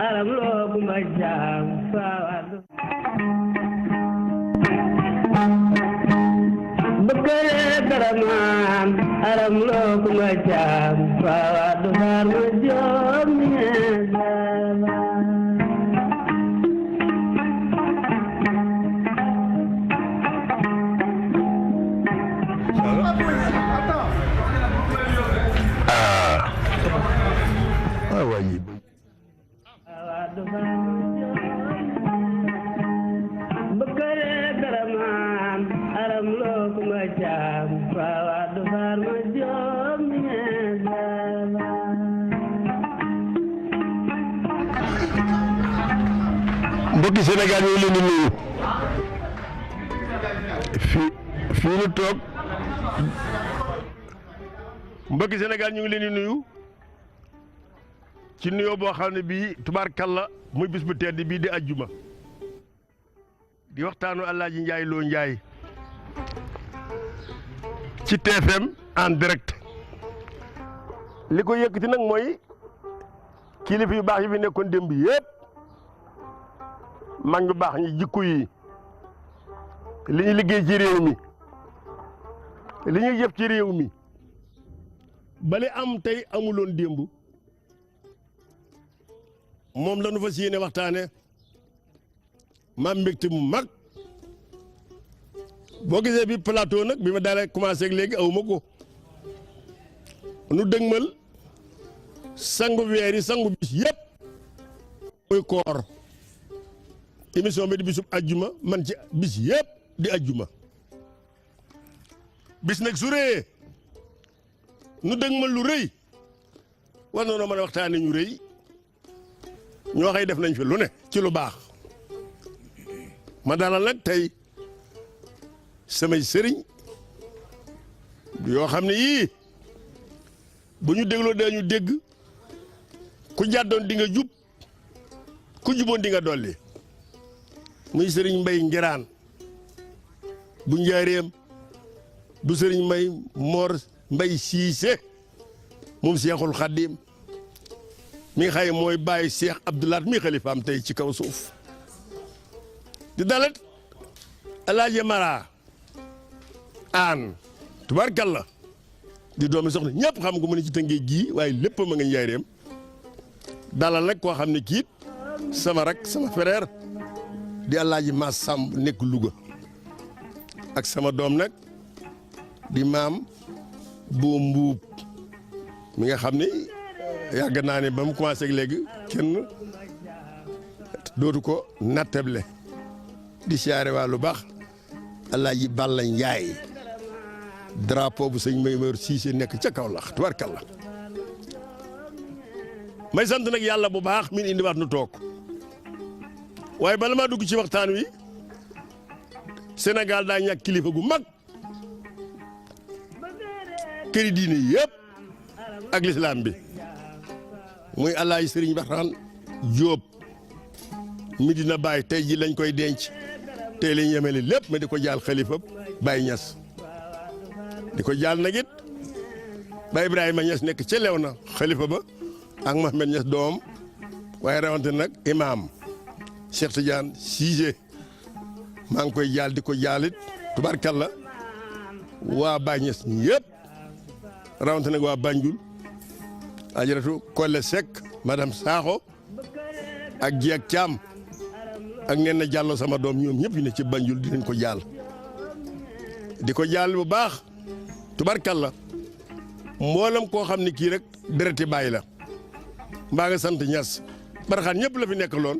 aram loo kumba jaam faawadu bëggale daramaan aram loo kumba jaam faawadu faar ma joom ñeesama mbokki Sénégal ñu ngi leen di nuyu fii nu toog mbokki Sénégal ñu ngi leen di nuyu ci nuyoo boo xam ne bii tubaarkalla muy bis bu tedd bii di ajjuma di waxtaanu Alaaji Njaay Lo Njaay ci TFM en direct li ko yëkkati nag mooy kilifa yu baax yi fi nekkoon démb yépp mag ñu baax ñi jikko yi li ñu liggéey ci réew mi li ñuy jëf ci réew mi bale am tey amuloon démb moom la nu fas yéene waxtaane maam mbégte mu mag boo gisee bi plateau nag bi ma dalee commencé ak léegi awuma ko nu dëgmal sangu weer yi sangu bis yëpp muy koor émission bi di bisub ajjuma man ci bis yëpp di ajjuma bis nag su rëyee nu dëgmal lu rëy war na noo mën a waxtaane ñu rëy ñoo xëy def nañ fi lu ne ci lu baax ma dalal nag tey samay sëriñ yoo xam ne yii bu ñu dégloo dañu dégg ku jàddoon di nga jub ku juboon di nga dolli muy sëriñ Mbay Ngiraan bu njaareem bu sëriñ Mbay Mor Mbay Siise moom Seexul Xaddim mi xay mooy bàyyi Seex Abdulaat mi xalifaam tey ci kaw suuf di dalat Alaaji Mara aan tubaarkalla di doomi soxna ñëpp xam nga mu ne ci Tëngéej gii waaye lépp ma nga njaareem dalal nag koo xam ne kiit sama rak sama frère di Alaaji Maas Samb nekk Louga ak sama doom nag di maam boo mbuub mi nga xam ne yàgg naa ne ba mu commencé ak léegi kenn dootu ko nattable di siyaare waa lu baax Alaaji Balla Njaay drapeau bu sëñ Maymoor Siise nekk ca Kawlax tubaarkalla may sant nag yàlla bu baax min indi waat nu toog waaye bala maa dugg ci waxtaan wi Sénégal daa ñàkk kilifa gu mag këri diine yëpp ak lislaam bi muy Alaaji Sëriñ Baxtaan Jóob Medina Baay tey ji lañ koy denc tey lañ yemele lépp ma di ko jaal xalifa Baay Ñas di ko jaal nag it ba Ibrahima Ñas nekk ca Léona xalifa ba ak Mohamed Ñas doom waaye rawante nag imaam Cheikh Tidiane Cissé maa ngi koy jaal di ko jaalit tubarkalla waa Baay Ñas yëpp rawante nag waa Banjul ajaratu Kolle Seck madame Sakho ak ji ak Caam ak nen na jàllo sama doom ñoom ñëpp ñu ne ci Banjul dinañ ko jaal di ko jaal bu baax tubarkalla mboolam koo xam ne kii rek dereti bàyyi la mbaa nga sant Ñas Barxaan ñëpp la fi nekkaloon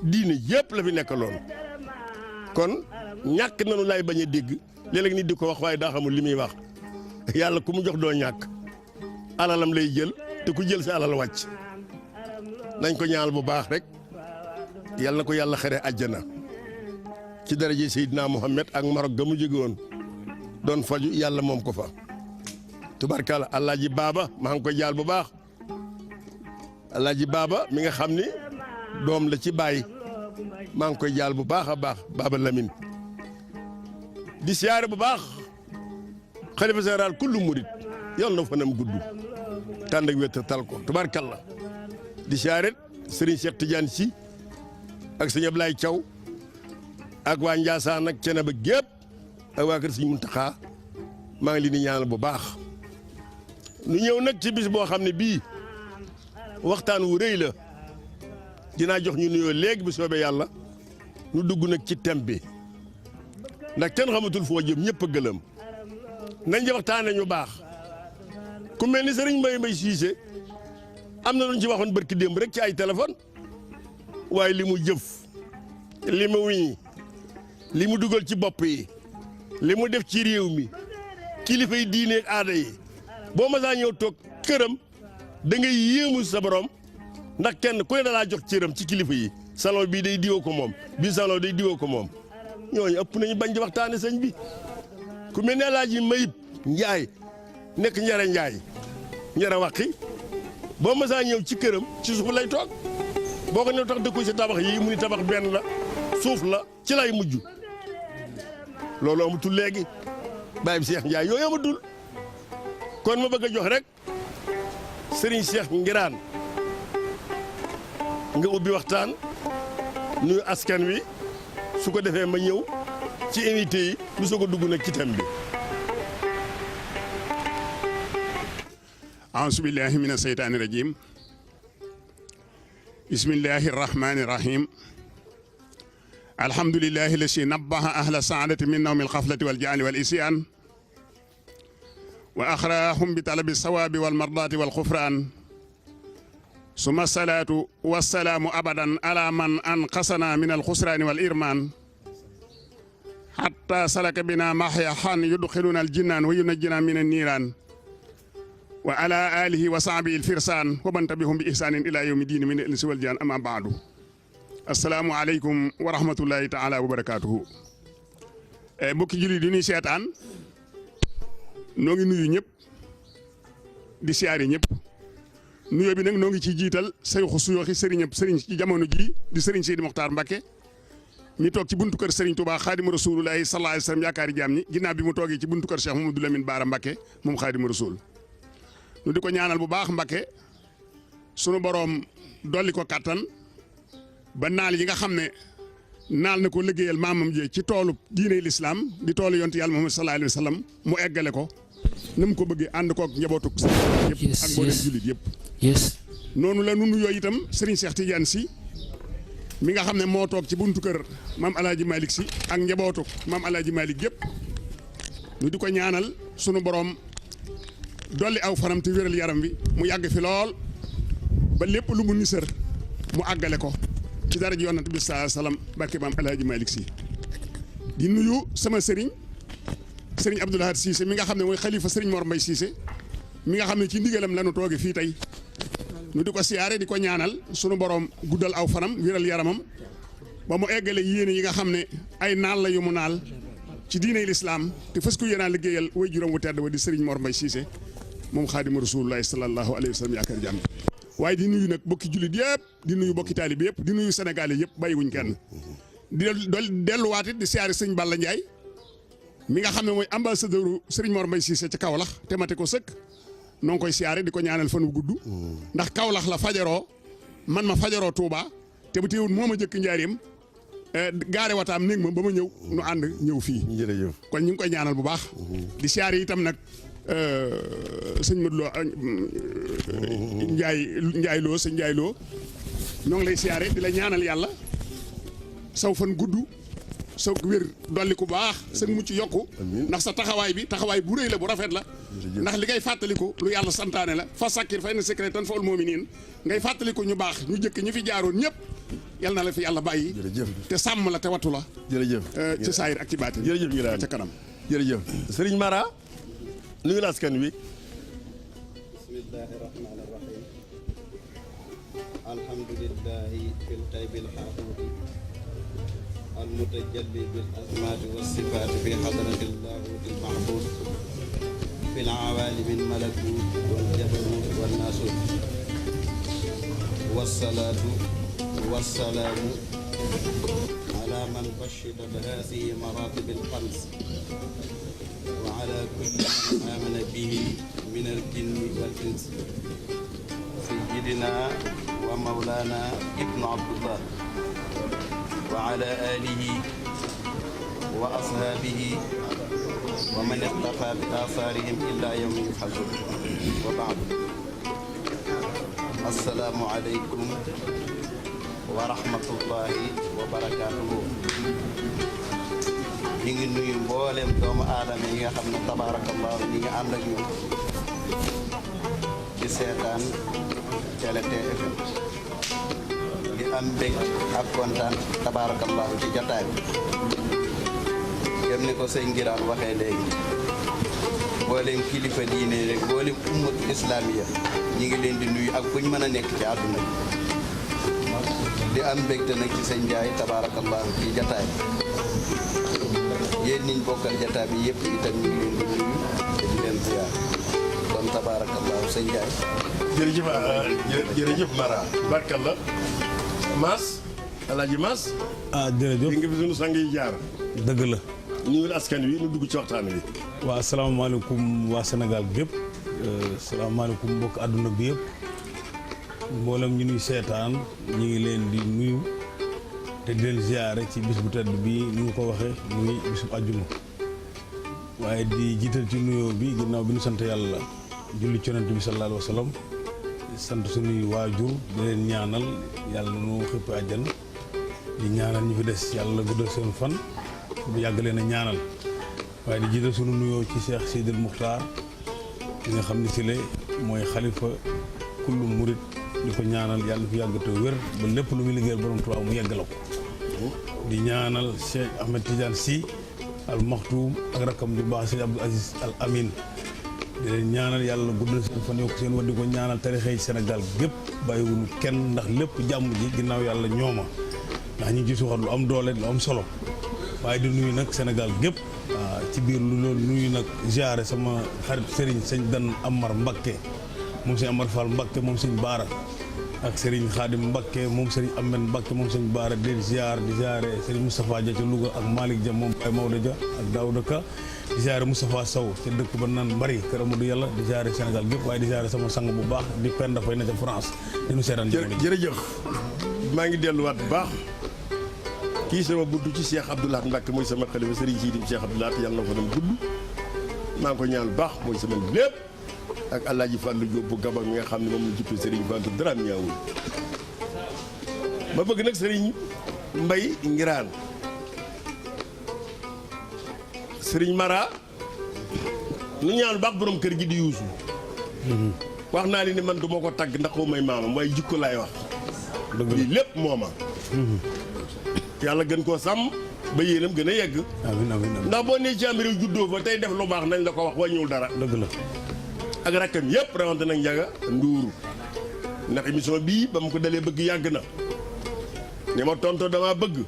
diine yëpp la fi nekkaloon kon ñàkk nanu laay bañ a dégg léeg-léeg nit di ko wax waaye daa xamul li muy wax yàlla ku mu jox doo ñàkk alalam lay jël te ku jël sa alal wàcc nañ ko ñaal bu baax rek yàlla na ko yàlla xare àjjana ci daraje Seydina Muhammad ak Marok ga mu jóge woon doon faju yàlla moom ko fa tubarkalla Alaaji Baaba maa ngi koy jaal bu baax Alaaji Baaba mi nga xam ni doom la ci baay maa ngi koy jaal bu baax a baax Baaba Lamine di siyaare bu baax xalifa général kullu murit yàlla na fanam gudd tànd ak wér tal ko tubaarkalla di siyaaret Serigne Cheikh Tidiane Sy ak sëñ Ablaye Thiaw ak waa Ndiassane ak Ceneba gépp ak waa kër Sëñ Muntaxa maa ngi leen di ñaanal bu baax nu ñëw nag ci bis boo xam ne bii waxtaan wu rëy la dinaa jox ñu nuyoo léegi bu soobee yàlla nu dugg nag ci thème bi ndax kenn xamatul foo jëm ñëpp a gëlëm nañ waxtaane ñu baax ku mel ni Serigne Mbaye Cissé am na lu ñu ci waxoon barki démb rek ci ay téléphone waaye li mu jëf li mu wiñ li mu dugal ci bopp yi li mu def ci réew mi kilifa yi diine ak aada yi boo masaa ñëw toog këram da ngay yéemu sa borom ndax kenn ku ne dalaa jox cëram ci kilifa yi salon bii day diwoo ko moom bii salon day diwoo ko moom ñooñu ëpp nañu bañ di waxtaane sëñ bi ku mel ne Alaaji Mayib Njaay nekk Njare Njaay Njare Waqi boo masaa ñëw ci këram ci suuf lay toog boo ko ne tax dëkku ci tabax yi mu ni tabax benn la suuf la ci lay mujj loolu amatul léegi Baye Cheikh Ndiaye yooyu amatul kon ma bëgg a jox rek Serigne Cheikh Ngiraan nga ubbi waxtaan nuyu askan wi su ko defee ma ñëw ci invité yi lu soog a dugg nag ci thème bi. a'uuzu billaahi mina seytaani rajiim bismillaahi rahmaani rahiim alhamdulillaahi lazi nabbaha ahla saadati min nawmi alxaflati wal jaali wal isyaan wa axraahum bi talabi sawaabi wal mardaati wal xufraan summa salaatu wa salaamu abadan ala man anqasana min alxusraani wal irmaan xatta salaka bina maxya xan yudxiluna aljinaan wa yunajjina min anniiraan wa ala alihi wa sahbihi alfirsaan wa man tabi'ahum bi ihsaanin ila yawmi diini min al-insi wal jaan amma baadu assalaamu aleykum wa rahmatullahi taala wa barakaatuhu mbokki julli di ñuy seetaan noo ngi nuyu ñëpp di siyaari ñëpp nuyoo bi nag noo ngi ciy jiital sayxu suyooxi sëriñ ci jamono ji di sëriñ Seydi Mokhtar Mbacké mi toog ci buntu kër sëriñ Touba xaadimu rasulullahi sallallahu alayhi wa sallam yaakaari jaam ñi ginnaaw bi mu toogee ci buntu kër Cheikh Mamadou Lamine Bara Mbacké moom xaadimu rasul nu di ko ñaanal bu baax Mbacké sunu boroom dolli ko kattan ba naal yi nga xam ne naal na ko liggéeyal maamam ji ci toolu diine l'islam di toolu yontu yàlla Muhammad sallallahu alayhi wa sallam mu eggale ko na mu ko bëggee ànd kook njabootu yëpp ak mboolem jullit yëpp noonu la nu nuyoo itam Serigne Cheikh Tidiane Sy mi nga xam ne moo toog ci buntu kër maam Alaaji Malick Sy ak njabootu maam Alaaji Malick yëpp nu di ko ñaanal sunu boroom dolli aw fanam te wéral yaram wi mu yàgg fi lool ba lépp lu mu nisër mu àggale ko ci dara ji yonent bi sallallahu alayhi wasallam barke maam Alaaji Malick Sy di nuyu sama sëriñ Abdou Lahad Cissé mi nga xam ne mooy xalifa sëriñ Mor Mbaye Cissé mi nga xam ne ci ndigalam la nu tooge fii tey nu di ko siyaare di ko ñaanal sunu borom guddal aw fanam wéral yaramam ba mu eggale yéene yi nga xam ne ay naal la yu mu naal ci diiney lislaam te fas ko yéenaa liggéeyal way juróom wu tedd wa di sëriñ Mor Mbaye Cissé moom xaadimu rasulullahi sallallahu alayhi wa sallam yaakaar jàmm waaye di nuyu nag bokki jullit yëpp di nuyu bokki taalib yëpp di nuyu Sénégal yi yëpp bàyyiwuñ kenn di delluwaat it di siyaare sëñ Balla Ndiaye mi nga xam ne mooy ambassadeur sëriñ Mor Mbaye Cissé ci Kaolack te mate ko sëkk noo ngi koy siyaare di ko ñaanal fan wu gudd ndax Kaolack la fajaroo man ma fajaroo Touba te bu teewul moo ma jëkk njaareem gaare wataam néeg ma ba ma ñëw nu ànd ñëw fii kon ñu ngi koy ñaanal bu baax di siyaare itam nag sëñ Modou Lo Njaay Lo sëñ Njaay Lo ñoo ngi lay siyaare di la ñaanal yàlla saw fan gudd saw wér dolli ku baax sa mucc yokku ndax sa taxawaay bu rëy la bu rafet la ndax li ngay fàttaliku lu yàlla santaane la fa sakkir fa inna zikraa tanfa'ul mu'miniin ngay fàttaliku ñu baax ñu jëkk ñu fi jaaroon ñëpp yal na la fi yàlla bàyyi te sàmm la te wattu la ci saayir ak ci baatin jërëjëf ngi ca kanam jërëjëf Serigne Mara nuyu la askan wi bismillahi rahmani rahim alhamdulillahi fil taybil xaaxuuti almutajalli bil asmaati wassifaati fi xadrati llaahuti lmahbuud fi lawaalimi lmalakut waljabarut wannaasut wassalaatu wassalaamu ala man bashirat haadihi maraatib alxams wa ala kulli man به من الجن والإنس سيدنا ومولانا ابن عبد الله وعلى آله وأصحابه ومن اقتفى بآثارهم إلى يوم يبعثون وبعد السلام عليكم ورحمة الله وبركاته. ñu ngi nuyu mboolem doomu aadama yi nga xam ne tabaarakallaahu ñi ngi ànd ak ñun di seetaan Télé TFM di am mbég ak kontaan tabaarakallaahu ci jataay bi gëm ni ko sëñ Ngiraan waxee léegi mboolem kilifa diine rek mboolem ummatu islamiya ñi ngi leen di nuyu ak fu ñu mën a nekk ci àdduna di am mbégte nag ci sëñ Njaay tabaarakallaahu ci jataay yéen niñ bokkal jataay bi yëpp itam ñu ngi leen di nuyu te di leen ziar kon tabaarakallaahu sëñ Njaay jërëjëf Mara barkalla Maas Alaaji Maas jërëjëf di nga fi sunu sang yi jaar dëgg la nuyul askan wi nu dugg ci waxtaan wi waa asalaamaaleykum waa Sénégal gépp asalaamaaleykum mbokk àdduna bi yëpp mboolem ñu nuy seetaan ñu ngi leen di nuyu te di leen ziare ci bis bu tedd bi ni nga ko waxee muy bisu àjjuma waaye di jiital ci nuyoo bi ginnaaw bi ñu sant yàlla julli ci Yonent bi sallallahu alayhi wa sallam sant suñuy waajur di leen ñaanal yàlla nu xëpp àjjan di ñaanal ñu fi des yàlla guddal seen fan bu yàgg leen a ñaanal waaye di jiital sunu nuyoo ci Cheikh Sidil Muxtaar di nga xam ne si le mooy xalifa kullu murit di ko ñaanal yàlla fi yàgg te wér ba lépp lu muy liggéeyal borom Tuubaa mu yeggala ko di ñaanal Cheikh Ahmed Tidiane Sy al Maktoum ak rakkam ju baax Cheikh Abdou Aziz Al Amin di leen ñaanal yàlla guddal seen fan yokk seen war di ko ñaanal tarixey Sénégal gépp bàyyiwuñu kenn ndax lépp jàmm ji ginnaaw yàlla ñooma ndax ñu ngi ci suuxat lu am doole lu am solo waaye di nuyu nag Sénégal gépp ci biir lu loolu nuyu nag ziare sama xarit Serigne sëñ Dan Amar Mbakke moom sëñ Amar Fall Mbakke moom sëñ Baara ak Serigne Khadim Mbakke moom Serigne Ahmed Mbakke moom sëñ Baara di ziare Serigne Moustapha Dia ca Louga ak Malick Dia moom Baye Maodo Dia ak Daouda Ka di ziare Moustapha Sow ca dëkk ba naan Mbari Kër Amadou Yàlla di ziare Sénégal gépp waaye di ziare sama sang bu baax di Penda Fay na ca France di nu seetaan jërëjëf maa ngi delluwaat bu baax kii sama budd ci Cheikh Abdoulaye Mbacke mooy sama xalifa Serigne Sidi Cheikh Abdoulaye yàlla na ko dem gudd maa ngi ko ñaan baax mooy sama lépp ak Alaaji Fallou Diop bu Gabon mi nga xam ne moom la juppee Serigne Fallou dara ñaawul ma bëgg nag Serigne Mbaye Ngiraan Serigne Mara nu ñaan baax borom kër gi di yuusu wax naa ni man du ma ko tagg ndax ko may maamam waaye jikko laay wax lii lépp mooma yàlla gën koo sàmm ba yéenam gën a yegg amiin amiin ndax boo nee ci am réew juddoo fa tey def lu baax nañ la ko wax wàññiwul dara dëgg la ak rakkam yëpp rawante nag Njaga Nduur ndax émission bii ba mu ko dalee bëgg yàgg na ni ma tonto dama bëgg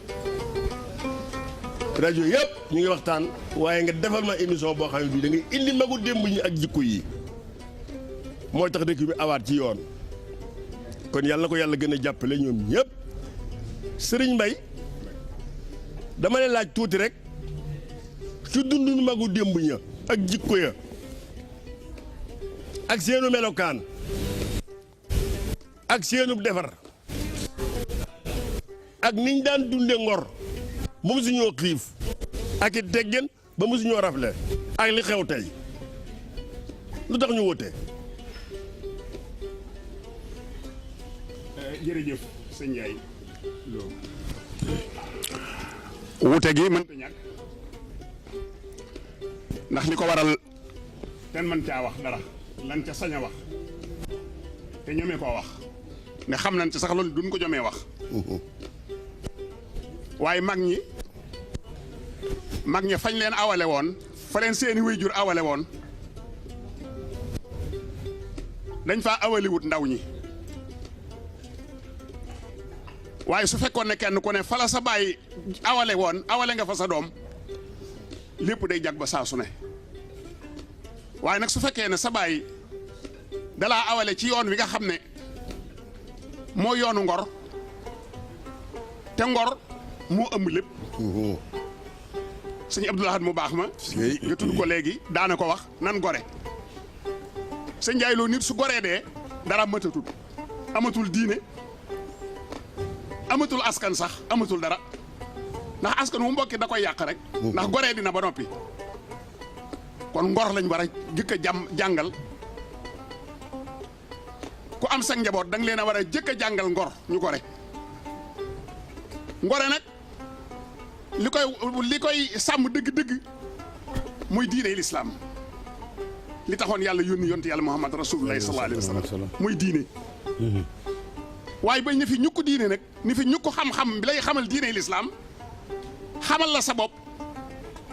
rajo yëpp ñu ngi waxtaan waaye nga defal ma émission boo xam ne bii da ngay indi magu démb ñi ak jikko yi mooy tax dëkk bi awaat ci yoon kon yàlla na ko yàlla gën a jàppale ñoom ñëpp Sëriñ Mbay dama leen laaj tuuti rek ci dundu magu démb ña ak jikko ya ak seenu melokaan ak seenu defar ak niñ daan dunde ngor ba mu suñoo xiif ak it teggin ba mu suñoo rafle ak li xew tey lu tax ñu wóote jërëjëf sëñ Ndiaye wute gi mënta ñàkk ndax li ko waral ten mën caa wax dara lan ca sañ a wax te ñomee koo wax ne xam nañ ci sax loolu duñ ko jomee wax waaye mag ñi fañ leen awale woon fa leen seeni waajur awale woon dañ faa awaliwut ndaw ñi waaye su fekkoon ne kenn ku ne fa la sa baay awale woon awale nga fa sa doom lépp day jag ba saa su ne waaye nag su fekkee ne sa baay dalaa awale ci yoon wi nga xam ne moo yoonu ngor te ngor moo ëmb lépp sëñ Abdou Lahad mu baax ma nga tudd ko léegi daana ko wax nan gore sëñ Ndiaye Lo nit su goree dee dara matatul amatul diine amatul askan sax amatul dara ndax askan wu mbokki da koy yàq rek ndax goree dina ba noppi kon ngor lañ war a jëkk a jàngal ku am sa njaboot da nga leen a war a jëkk a jàngal ngor ñu gore ngore nag li koy sàmm dëgg-dëgg muy diine lislaam li taxoon yàlla yónni yonte yàlla Muhammad rasulullahi sallallahu alayhi wa sallam muy diine waaye bañ ni fi ñukk diine nag ni fi ñukk xam-xam bi lay xamal diine lislaam xamal la sa bopp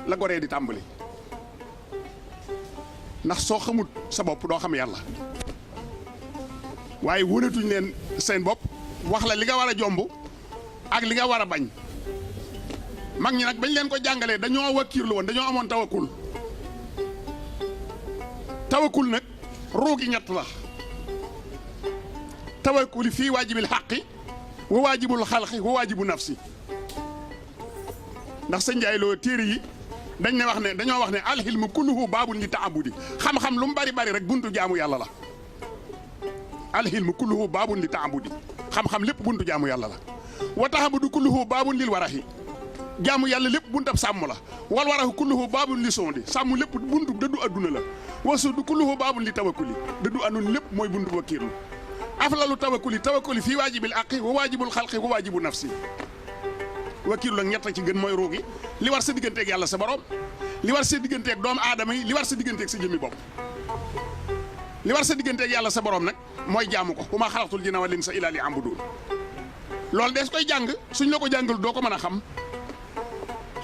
la goree di tàmbali ndax soo xamut sa bopp doo xam yàlla waaye wënatuñ leen seen bopp wax la li nga war a jomb ak li nga war a bañ mag ñi nag bañ leen ko jàngalee dañoo wakkiirlu woon dañoo amoon tawakkul nag ruugi ñett la tawakkuli fii waajibil xaqi wa waajibul xalqi wa waajibu nafsi ndax sëñ Ndiaye Lo téere yi dañoo wax ne alxilmu kulluhu baabun li taabudi xam-xam lu mu bari bari rek buntu jaamu yàlla la alxilmu kulluhu baabun li taabudi xam-xam lépp buntu jaamu yàlla la wa tahabudu kulluhu baabun lil waraxi jaamu yàlla lépp buntab sàmm la wal waraxu kulluhu baabun li sondi sàmm lépp buntu dëddu adduna la wasudu kulluhu baabun li tawakkuli dëddu anun lépp mooy buntu wakkiirlu aflalu tawakkuli fii waajibil aqi wa waajibul xalqi wa waajibu nafsi wakkiirlu ak ñett ci gën mooy ruugi li war sa digganteeg yàlla sa borom li war sa digganteeg doomu aadama yi li war sa digganteeg sa jëmmi bopp li war sa digganteeg yàlla sa borom nag mooy jaamu ko wa maa xalaqtul jinna wal insa illaa liya'buduun loolu des koy jàng suñ la ko jàngal doo ko mën a xam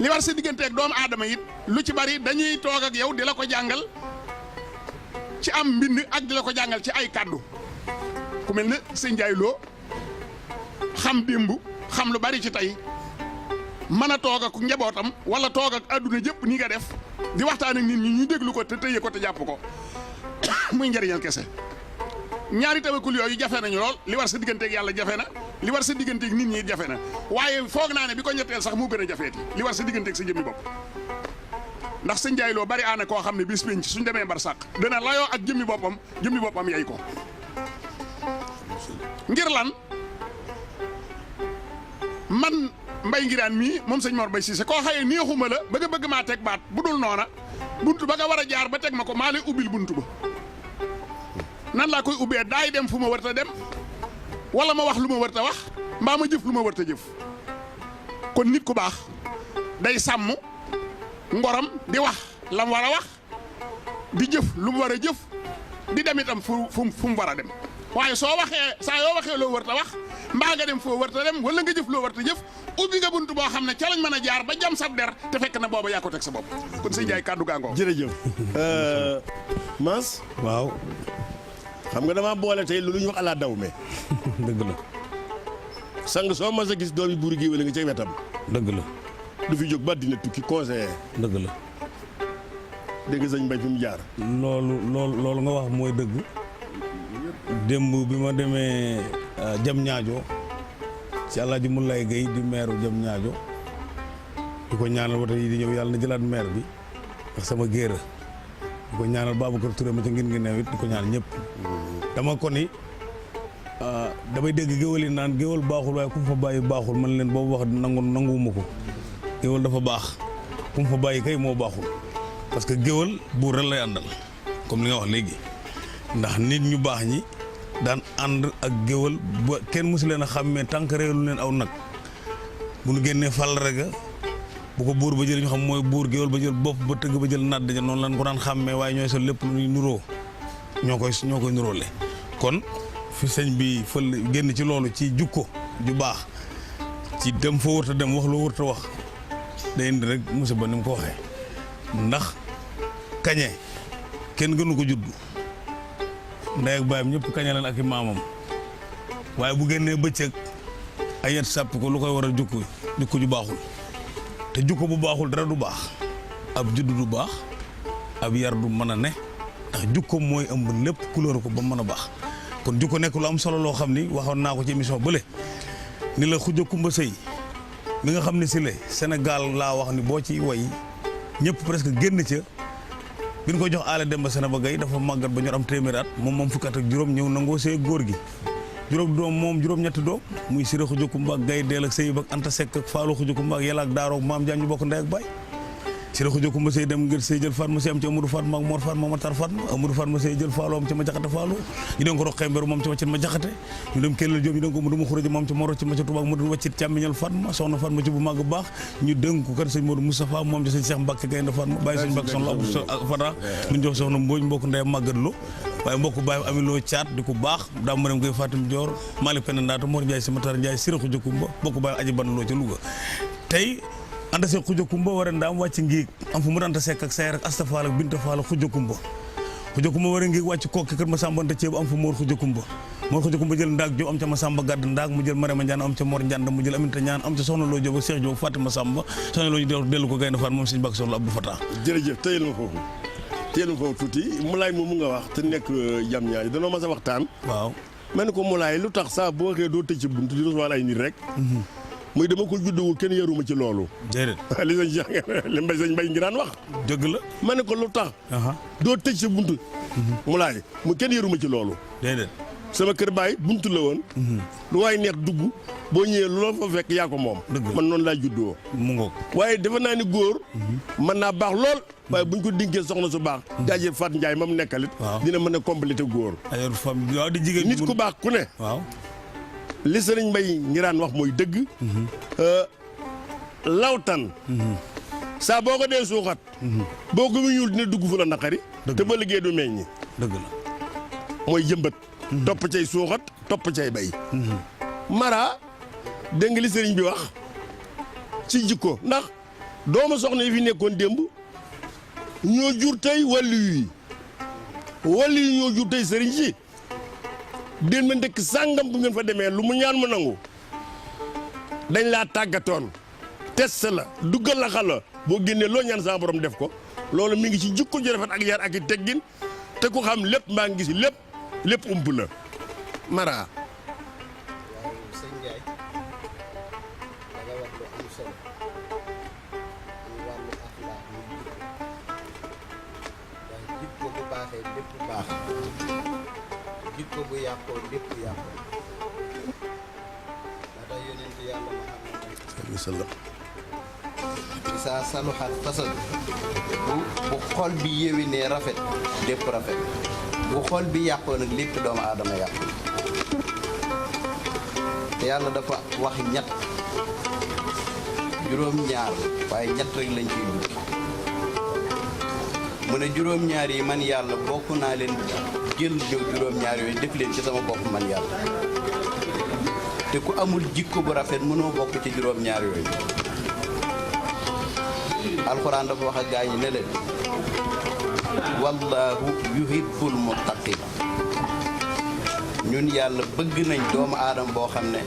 li war sa digganteeg doomu aadama it lu ci bari dañuy toog ak yow di la ko jàngal ci am mbind ak di la ko jàngal ci ay kàddu ku mel ne sëñ Ndiaye Lo xam démb xam lu bari ci tey mën a toog ak njabootam wala toog ak adduna jëpp ni nga def di waxtaan ak nit ñi ñu déglu ko te tëye ko te jàpp ko muy njëriñal kese ñaari tawakkul yooyu jafe nañu lool li war sa digganteeg yàlla jafe na li war sa digganteeg nit ñi jafe na waaye foog naa ne bi ko ñetteel sax moo gën a jafeeti li war sa digganteeg sa jëmmi bopp ndax sëñ Ndiaye Lo bari aana koo xam ne bis penc suñ demee bar sàq dana layoo ak jëmmi boppam yey ko ngir lan man Mbay Ngiraan mii moom sëñ Mor Bay Siise koo xaye neexuma la bëgg maa teg baat bu dul noona buntu ba nga war a jaar ba teg ma ko maa lay ubbil buntu ba nan laa koy ubbee daay dem fu ma wërta dem wala ma wax lu ma wërta wax mbaa ma jëf lu ma wërta jëf kon nit ku baax day sàmm ngoram di wax la mu war a wax di jëf lu mu war a jëf di dem itam fu mu war a dem waaye soo waxee saa yoo waxee loo wërta wax mbaa nga dem foo wërta dem wala nga jëf loo wërta jëf ubbi nga buntu boo xam ne ca lañ mën a jaar ba jam sab der te fekk na booba yaa ko teg sa bopp kon sëñ Ndiaye kàddu gaangoo jërëjëf Mass waaw xam nga dama boole tey lu ñu wax ala daw me dëgg la sang soo mas a gis doomi buur gi wala nga ca wetam dëgg la du fi jóg ba dina tukki conseiller dëgg la dégg nga sëñ Mbay fi mu jaar loolu nga wax mooy dëgg démb bi ma demee jam ñaajo ci Alaaji Moulay Gueye di maire jam ñaajo di ko ñaanal wata yi di ñëw yàlla na jëlaat maire bi ndax sama géera di ko ñaanal Babacar Touré ma ca ngin ngi neew it di ko ñaan ñëpp dama ko ni damay dégg géwal yi naan géwal baaxul waaye ku mu fa bàyyi baaxul man leen boobu wax nanguwuma ko géwal dafa baax ku mu fa bàyyi kay moo baaxul parce que géwal buur rek lay àndal comme li nga wax léegi ndax nit ñu baax ñi daan ànd ak géwal ba kenn mosu leen a xàmmee tànk réelu leen aw nag bu nu génnee fàll rek bu ko buur ba jël ñu xam mooy buur géwal ba jël bopp ba tëgg ba jël nadd ja noonu lan ko daan xàmmee waaye ñooy sol lépp lu ñuy nuroo ñoo koy nuróole kon fi sëñ bi fël génn ci loolu ci jukko ju baax ci dem foo wërta dem wax loo wërta wax day indi rek musiba ni mu ko waxee ndax kañe kenn gënu ko juddu ndey ak baayam ñëpp kañe leen ak i maamam waaye bu génnee bëccëg ay yet sàppi ko lu koy waral jukko ju baaxul te jukko bu baaxul dara du baax ab juddu du baax ab yar du mën a ne ndax jukko mooy ëmb lépp couleur ko ba mën a baax kon jukko nekk lu am solo loo xam ni waxoon naa ko ci émission bële ni la Xuja Kumba Sëy mi nga xam ne si le Sénégal laa wax ni boo ci way ñëpp presque génn ca bi ñu ko jox Aala Demba Sene ba Gay dafa màggat ba ñor am téeméeri at moom fukki at ak juróom ñëw nangoo see góor gi juróom-ñetti doom muy Siré Xuja Kumba ak Gay Deel ak Seyib ak Anta Sekk ak Faalu Xuja Kumba ak Yàlla ak Daaro ak Maam Jaan ñu bokk ndey ak baay Siré Xuja Kumba sey dem ngir sey jël Fatma sey am ci Amadou Fatma ak Mor Fatma Matar Fatma Amadou Fatma sey jël Faalu am ci ma jaxate Faalu ñu den ko roqee mberu moom ci waccit ma jaxate ñu dem Kellel Jóob ñu den ko mu duma xuraji moom ci moro ci ma ca Tuubaa mu dul waccit càmmiñal Fatma soxna Fatma ci bu màgg baax ñu dénk ko kan sëñ Modou Moustapha moom ci sëñ Cheikh Mbacke Gaynde Fatma bàyyi sëñ Mbacke soxna Abdou Fata ñu jox soxna Mbodj mbokk ndey màggat lo waaye mbokk baay amiloo caat di ko baax daa ma dem ngay Fatim Dior Malick Penda Ndaata Mor Ndiaye si Matar Ndiaye Siré Xuja Kumba mbokk baay aji ban loo ca Louga tey Anta Sekk Xuja Kumba war a ndaam wàcc ngiig am fu mu Anta Sekk ak Sayar ak Asta Faal ak Binta Faal ak Xuja Kumba war a ngiig wàcc kokki kër Masamba Anta Ceeb am fu Mor Xuja Kumba jël ndaag Jóob am ca Masamba Gàdd ndaag mu jël Marema Njaan am ca Mor Njaan mu jël Aminta Ñaan am ca Soxna Loo Jóob ak Cheikh Jóob Fatima Samba Soxna Loo ñu dellu ko Gaynde Faal moom sëñ Mbàkke Soxna Abdou Fatah jërëjëf téyel ma foofu tuuti Moulay moom mu nga wax te nekk jam ñaar yi danoo mas a waxtaan waaw ma ne ko Moulay lu tax saa boo waxee doo tëj ci bunt di recevoir ay nit rek muy dama ko judduwul kenn yaruma ci loolu déedéet li sëñ Mbay ngi daan wax dëgg la ma ne ko lu tax doo tëj ci bunt Moulay mu kenn yaruma ci loolu déedéet sama kër baay buntu la woon lu waay neex dugg boo ñëwee lu la fa fekk yaa ko moom man noonu laa juddoo mu ngoog waaye defe naa ni góor mën naa baax lool waaye buñ ko dinkee soxna su baax jaajee Fat Ndiaye ma mu nekkalit dina mën a complété góor ayor fam waaw di jigéen nit ku baax ku ne waaw li sëriñ Mbay ngiraan wax mooy dëgg lawtan saa boo ko dee suuxat boo ko mu ñuul dina dugg fu la naqari te ba liggéey du meññi dëgg la mooy jëmbat topp cay suuxat topp cay bay mara dégg nga li sëriñ bi wax ci jikko ndax doomu soxna yi fi nekkoon démb ñoo jur tey wàllu yi ñoo jur tey sëriñ si den ma ndëkk sàngam bu ngeen fa demee lu mu ñaan mu nangu dañ laa tàggatoon test la duggal la xala boo génnee loo ñaan sa borom def ko loolu mi ngi ci jikko ju rafet ak yar ak i teggin te ku xam lépp mbaa ngi si lépp ump la mara sëñ Ndiaye da nga wax lu am solo ñu wàllu axlaaq ñu jikko bu baaxee lépp baax jikko bu yàqoo lépp yàqoo daa tax yonent yàlla Muhammad saa saluxat fasad bu xol bi yéwénee rafet lépp rafet bu xol bi yàqoo nag lépp doomu aadama yàqu te yàlla dafa wax ñett juróom-ñaar waaye ñett rek lañ ciy dugg mu ne juróom-ñaar yi man yàlla bokk naa leen jël ñëw juróom-ñaar yooyu def leen ci sama bopp man yàlla te ku amul jikko bu rafet mënoo bokk ci juróom-ñaar yooyu alxuraan dafa wax ak gaa ñi ne leen wallahu yuhibbul muttaqin ñun yàlla bëgg nañ doomu aadama boo xam ne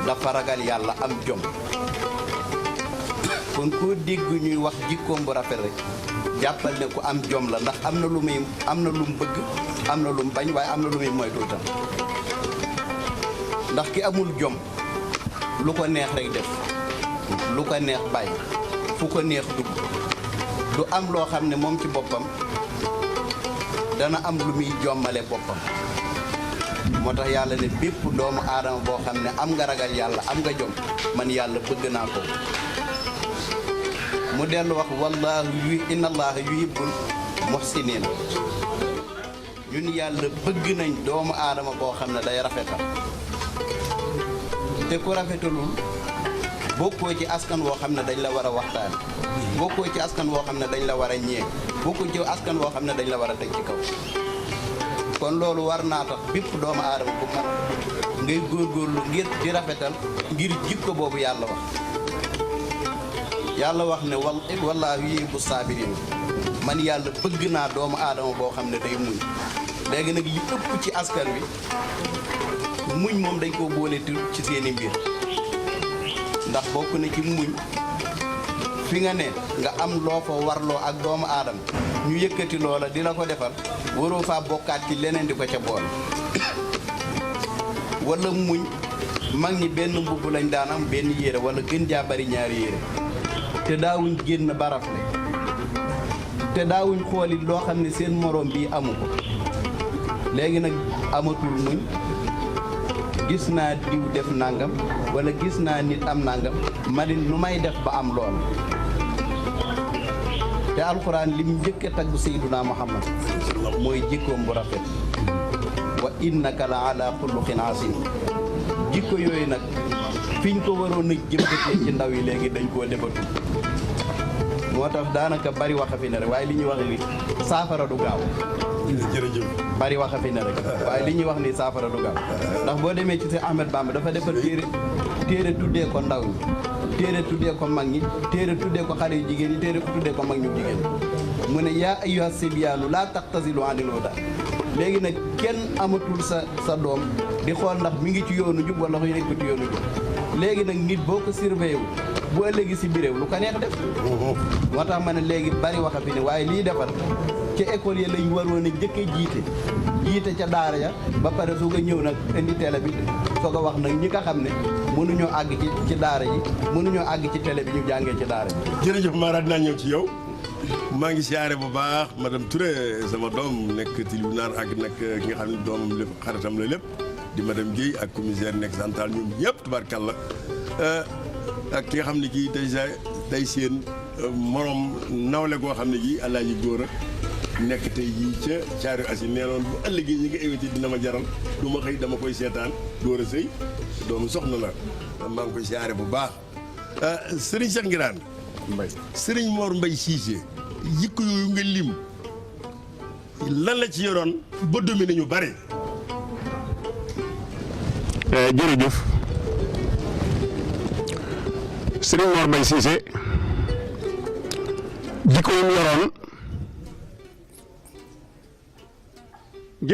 dafa ragal yàlla am jom kon koo dégg ñuy wax jikkoom bu rafet rek jàppal ne ku am jom la ndax am na lu mu bëgg am na lu mu bañ waaye am na lu muy moytu tam ndax ki amul jom lu ko neex rek def lu ko neex bàyyi fu ko neex dugg du am loo xam ne moom ci boppam dana am lu muy jommale boppam moo tax yàlla ne bépp doomu aadama boo xam ne am nga ragal yàlla am nga jom man yàlla bëgg naa ko mu dellu wax wallaahu inna allaha yuhibbul muhsinin ñun yàlla bëgg nañ doomu aadama boo xam ne day rafetal te ku rafetalul bokkoo ci askan woo xam ne dañ la war a waxtaan bokkoo ci askan woo xam ne dañ la war a ñee bokkoo ci askan woo xam ne dañ la war a teg ci kaw kon loolu war naa tax bépp doomu aadama bu mat ngay góorgóorlu ngir di rafetal ngir jikko boobu yàlla wax ne wallaahu yuhibbu saabiriin man yàlla bëgg naa doomu aadama boo xam ne day muñ léegi nag li ëpp ci askan wi muñ moom dañ koo boole ci seeni mbir ndax bokk na ci muñ fi nga ne nga am loo fa warloo ak doomu aadama ñu yëkkati loola di la ko defal waroo faa bokkaat ci leneen di ko ca boole wala muñ mag ñi benn mbubb lañ daan am benn yére wala gën jaa bari ñaari yére te daawuñ génn barafle te daawuñ xoolit loo xam ne seen morom bii amu ko léegi nag amatul muñ gis naa diw def nangam wala gis naa nit am nangam mali nu may def ba am lool te alxuraan lim njëkke tagg Seyduna Muhammad mooy jikkoom bu rafet wa innaka la ala xuluqin asim jikko yooyu nag fiñ ko waroon a jëmbatee ci ndaw yi léegi dañ koo defatu moo tax daanaka bari wax a fi ne rek waaye li ñuy wax ni saafara du gaaw jërëjëf bari wax a fi ne rek waaye li ñuy wax ni saafara du gaaw ndax boo demee ci Seex Ahmed Bamba dafa defar téere tuddee ko ndaw ñi téere tuddee ko mag ñi téere tuddee ko xale yu jigéen ñi téere tuddee ko mag ñu jigéen mu ne yaa ayyuha sibyaanu laa taqtasilu anil hudaa léegi nag kenn amatul sa doom di xool ndax mi ngi ci yoonu jub wala muy nekk ci yoonu jub léegi nag nit boo ko surveillé wu bu ëllëgi si biréew lu ko neex def moo tax ma ne léegi bari wax a fi ne waaye lii defar ca école ya lañ waroon a jëkke jiite ca daara ya ba pare soog a ñëw nag indi télé bi soog a wax nag ñi nga xam ne mënuñoo àgg ci daara ji mënuñoo àgg ci télé bi ñu jàngee ci daara ji jërëjëf Mara dinaa ñëw ci yow maa ngi siyaare bu baax madame Touré sama doom nekk tribunal ak nag ki nga xam ne doomam lépp xaritam la lépp di madame Guèye ak commissaire nekk central ñoom ñëpp tubaarkàlla ak ki nga xam ne kii day seen morom nawle goo xam ne gi Alaaji Góora nekk tey jii ca Caari Asi nee noon bu ëllëgee ñi nga invité dina ma jaral du ma xëy dama koy seetaan door a sëy doomu soxna la maa ngi koy siyaare bu baax Serigne Cheikh Ngiraan Mbaye Serigne Mor Mbaye Cissé jikko yooyu nga lim lan la ci yoroon ba dominé ñu bari. jërëjëf Serigne Mor Mbaye Cissé jikko yi mu yoroon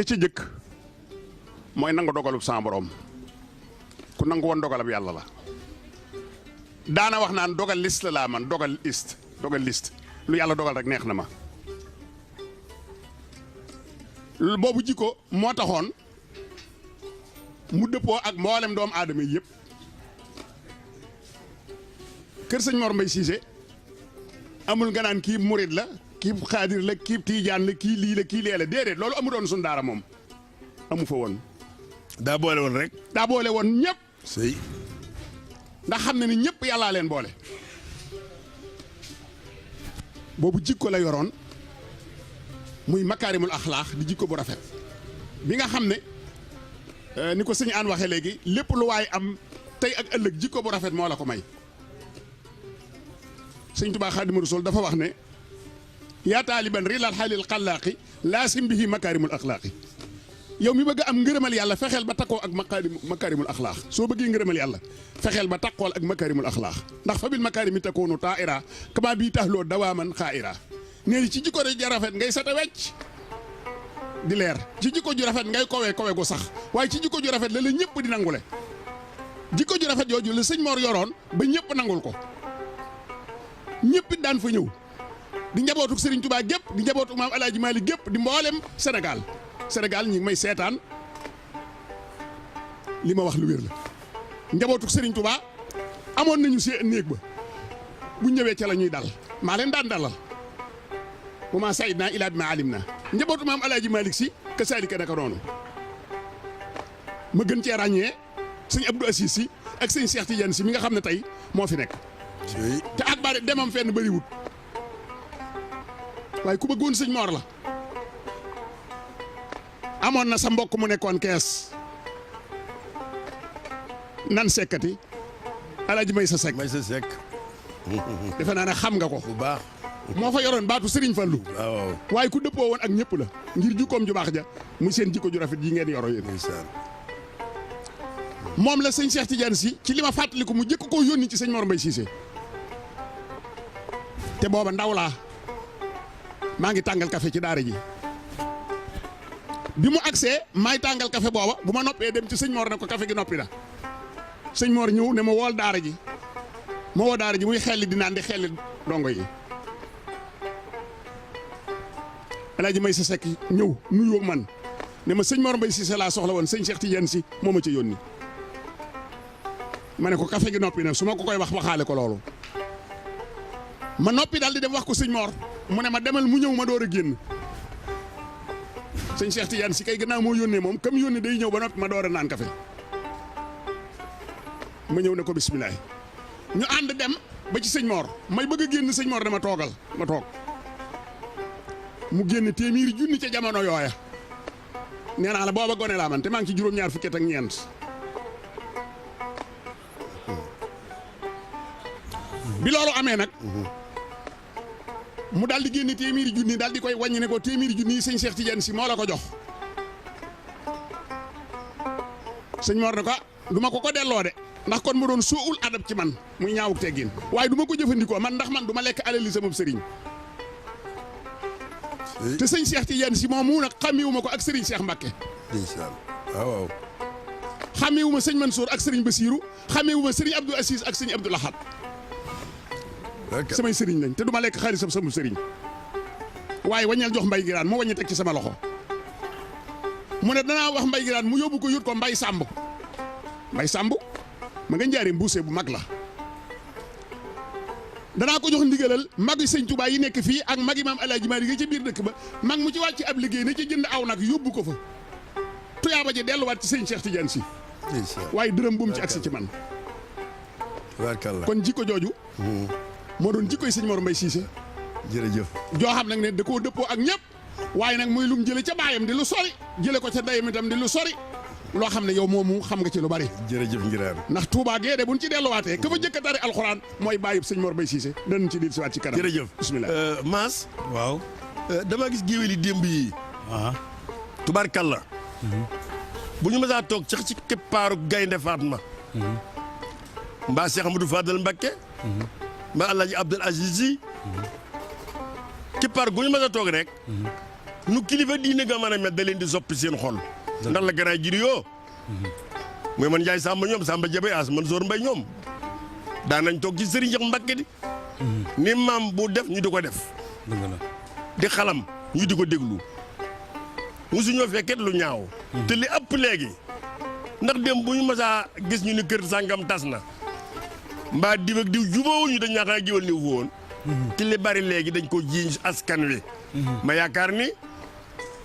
ci jëkk mooy nangu dogalub sa borom ku nangu woon dogalab yàlla la daana wax naan dogal liste laa man dogal liste lu yàlla dogal rek neex na ma boobu jikko moo taxoon mu dëppoo ak mboolem doomu aadama yi yëpp kër sëñ Mor Mbaye Cissé amul nga naan kii murid la kii xaadir la kii tiijaan la kii lii la kii lee la déedéet loolu amu doon suñ daara moom amu fa woon daa boole woon rek daa boole woon ñëpp sëy ndax xam na ni ñëpp yàllaa leen boole boobu jikko la yoroon muy makaarimul axlaax di jikko bu rafet bi nga xam ne ni ko sëñ aan waxee léegi lépp lu waay am tey ak ëllëg jikko bu rafet moo la ko may sëñ Tuubaa Xaadimu Rasuul dafa wax ne yaa taaliban rilal xaalil xalaaqi laasim bihi makaarimul axlaaqi yow mi bëgg am ngërëmal yàlla fexeel ba takkoo ak makaarimul axlaax soo bëggee ngërëmal yàlla fexeel ba takkool ak makaarimul axlaax ndax fa bil makaarimi takoonu taa'ira kama bii taxloo dawaaman xaa'ira nee ci jikko ju rafet ngay sete wecc di leer ci jikko ju rafet ngay kowe gu sax waaye ci jikko ju rafet la ñëpp di nangule jikko ju rafet jooju la sëñ Mor yoroon ba ñëpp nangul ko ñëpp daan fa ñëw di njabootu Serigne Touba gépp di njabootu maam El Hadj Malick gépp di mboolem Sénégal ñi ngi may seetaan li ma wax lu wér la njabootu Serigne Touba amoon nañu seen néeg ba bu ñëwee ca la ñuy dal maa leen daan dalal wa maa sayidnaa illaa bimaa alimnaa njabootu maam El Hadj Malick si ka saalika naka noonu ma gën cee ràññee sëñ Abdou Assis si ak sëñ Cheikh Tidiane si mi nga xam ne tey moo fi nekk. te ak bari demam fenn bëriwut waaye ku bëggoon sëñ Mor la amoon na sa mbokk mu nekkoon kees nan sekkati Alaaji Maysa Sekk defe naa ne xam nga ko bu baax moo fa yoroon baatu Serigne Fallou waaw waaye ku dëppoo woon ak ñëpp la ngir jukkoom ju baax ja muy seen jikko ju rafet yi ngeen yoro yéen moom la sëñ Cheikh Tidiane si ci li ma fàttaliku mu jëkk koo yónni ci sëñ Mor Mbaye Cissé te booba ndaw laa maa ngi tàngal café ci daara ji bi mu agsee maay tàngal café booba bu ma noppee dem ci sëñ Mor ne ko café gi noppi na sëñ Mor ñëw ne ma wool daara ji ma woo daara ji muy xelli di naan di xelli dongo yi Alaaji Maysa Sekk ñëw nuyoo man ne ma sëñ Mor Mbaye Cissé laa soxla woon sëñ Cheikh Tidiane si moo ma ca yónni ma ne ko café gi noppi na su ma ko koy wax waxaale ko loolu ma noppi daal di dem wax ko sëñ Mor mu ne ma demal mu ñëw ma door a génn sëñ Cheikh Tidiane si kay gannaaw moo yónnee moom comme yónnee day ñëw ba noppi ma door a naan kafe ma ñëw ne ko bisimilah ñu ànd dem ba ci sëñ Mor may bëgg a génn sëñ Mor dama toogal ma toog mu génn téeméeri junni ca jamono yooya nee naa la booba gone laa man te maa ngi ci juróom-ñaar fukki at ak ñeent bi loolu amee nag mu daal di génne téeméeri junni daal di koy wàññi ne ko téeméeri junni yi sëñ Cheikh Tidiane si moo la ko jox sëñ Mor ne ko du ma ko delloo de ndax kon mu doon suul adab ci man muy ñaawuk teggin waaye du ma ko jëfandikoo man ndax man du ma lekk alali sama sëriñ te sëñ Cheikh Tidiane si moom mu nag xàmmeewuma ko ak sëriñ Cheikh Mbacké incha allah waaw. xàmmeewuma sëñ Mansour ak sëriñ Bassirou xàmmeewuma sëriñ Abdou Assis ak sëriñ Abdou Lahad samay sëriñ lañ te du ma lekk xaalisam sama sëriñ waaye waññal jox mbay giraan mu waññi teg ci sama loxo mu ne danaa wax mbay giraan mu yóbbu ko yut ko mbay sàmb ma nga njaaree mbuuse bu mag la danaa ko jox ndigalal mag yi sëñ Touba yi nekk fii ak mag yi maam Alaaji Maalik yi ci biir dëkk ba mag mu ci wàcc ab liggéey na ci jënd aw nag yóbbu ko fa tuyaaba ji delluwaat ci sëñ Cheikh Tidiane si waaye dërëm bu mu ci agsi ci man kon jikko jooju moo doon jikkoy sëñ Mor Mbaye Cissé jërëjëf joo xam nag ne da koo dëppoo ak ñëpp waaye nag muy lum jële ca baayam di lu sori jële ko ca dayam itam di lu sori loo xam ne yow moomu xam nga ci lu bari jërëjëf Ngiraan ndax Touba gee de buñ ci delluwaatee ka fa jëkk a tari alxuraan mooy bàyyib sëñ Mor Mbaye Cissé danañ ci diir si waat ci kanam jërëjëf bismillah Maas waaw dama gis géwél yi démb yi tubaarkalla bu ñu mësaa toog sax ci keppaaru Gaynde Fatma mbaa Cheikh Amadou Fadal Mbacké mbaa Alaaji Abdul Aziz Sy keppaar gu ñu mësa toog rek nu kilifa diine ga mën a mel da leen di soppi seen xol ndax la garaay jiri yoo mooy man Njaay Samba ñoom Samba Jabe As Mansour Mbay ñoom daan nañ toog ci Sëriñ Cheikh Mbacké di ni maam bu def ñu di ko def di xalam ñu di ko déglu musuñoo fekket lu ñaaw te li ëpp léegi ndax dem bu ñu mësaa gis ñu ni kër sàngam tas na mbaa diw ak diw jubóowul ñu dañ ñaa xanaa jiwal ni woon ci li bari léegi dañ ko jiiñ askan wi ma yaakaar ni